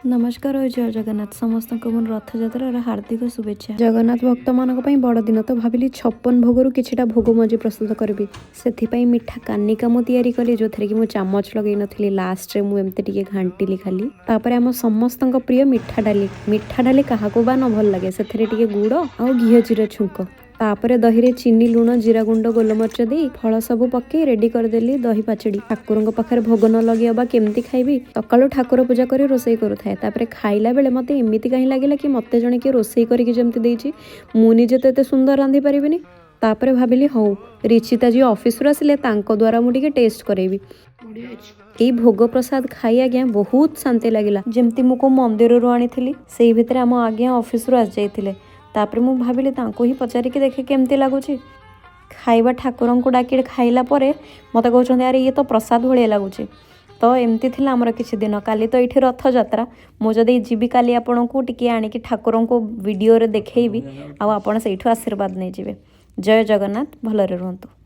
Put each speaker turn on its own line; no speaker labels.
ନମସ୍କାର ଓ ଜୟ ଜଗନ୍ନାଥ। ସମସ୍ତଙ୍କୁ ମୋର ରଥଯାତ୍ରାର ହାର୍ଦ୍ଦିକ ଶୁଭେଚ୍ଛା। ଜଗନ୍ନାଥ ଭକ୍ତମାନଙ୍କ ପାଇଁ ବଡ଼ ଦିନ ତ ଭାବିଲି 56 ଭୋଗରୁ କିଛିଟା ଭୋଗ ମୁଁ ଆଜି ପ୍ରସ୍ତୁତ କରିବି। ସେଥିପାଇଁ ମିଠା କାନିକା ମୁଁ ତିଆରି କଲି, ଯେଉଁଥିରେ କି ମୁଁ ଚାମଚ ଲଗେଇ ନଥିଲି। ଲାଷ୍ଟରେ ମୁଁ ଏମିତି ଟିକେ ଘାଣ୍ଟିଲି ଖାଲି। ତାପରେ ଆମ ସମସ୍ତଙ୍କ ପ୍ରିୟ ମିଠା ଡାଲି। ମିଠା ଡାଲି କାହାକୁ ବା ନ ଭଲ ଲାଗେ? ସେଥିରେ ଟିକେ ଗୁଡ଼ ଆଉ ଘିଅ ଜିରା ଛୁଙ୍କ। ତାପରେ ଦହିରେ ଚିନି, ଲୁଣ, ଜିରା ଗୁଣ୍ଡ, ଗୋଲମରିଚ ଦେଇ ଫଳ ସବୁ ପକେଇ ରେଡି କରିଦେଲି ଦହି ପାଚେଡ଼ି। ଠାକୁରଙ୍କ ପାଖରେ ଭୋଗ ନ ଲଗେଇବା ବା କେମିତି ଖାଇବି? ସକାଳୁ ଠାକୁର ପୂଜା କରି ରୋଷେଇ କରୁଥାଏ। ତାପରେ ଖାଇଲା ବେଳେ ମୋତେ ଏମିତି କାହିଁ ଲାଗିଲା କି ମୋତେ ଜଣେ କିଏ ରୋଷେଇ କରିକି ଯେମିତି ଦେଇଛି। ମୁଁ ନିଜେ ତ ଏତେ ସୁନ୍ଦର ରାନ୍ଧି ପାରିବିନି। ତାପରେ ଭାବିଲି, ହଉ, ରିଚିତା ଯିଏ ଅଫିସରୁ ଆସିଲେ ତାଙ୍କ ଦ୍ୱାରା ମୁଁ ଟିକେ ଟେଷ୍ଟ କରେଇବି।
ବଢ଼ିଆ ଅଛି।
ଏଇ ଭୋଗ ପ୍ରସାଦ ଖାଇ ଆଜ୍ଞା ବହୁତ ଶାନ୍ତି ଲାଗିଲା, ଯେମିତି ମୁଁ କୋଉ ମନ୍ଦିରରୁ ଆଣିଥିଲି। ସେଇ ଭିତରେ ଆମ ଆଜ୍ଞା ଅଫିସରୁ ଆସିଯାଇଥିଲେ। ତାପରେ ମୁଁ ଭାବିଲି ତାଙ୍କୁ ହିଁ ପଚାରିକି ଦେଖେ କେମିତି ଲାଗୁଛି ଖାଇବା। ଠାକୁରଙ୍କୁ ଡାକି ଖାଇଲା ପରେ ମୋତେ କହୁଛନ୍ତି, "ଆରେ, ଇଏ ତ ପ୍ରସାଦ ଭଳିଆ ଲାଗୁଛି।" ତ ଏମିତି ଥିଲା ଆମର କିଛି ଦିନ। କାଲି ତ ଏଇଠି ରଥଯାତ୍ରା। ମୁଁ ଯଦି ଯିବି କାଲି, ଆପଣଙ୍କୁ ଟିକେ ଆଣିକି ଠାକୁରଙ୍କୁ ଭିଡ଼ିଓରେ ଦେଖେଇବି ଆଉ ଆପଣ ସେଇଠୁ ଆଶୀର୍ବାଦ ନେଇଯିବେ। ଜୟ ଜଗନ୍ନାଥ, ଭଲରେ ରୁହନ୍ତୁ।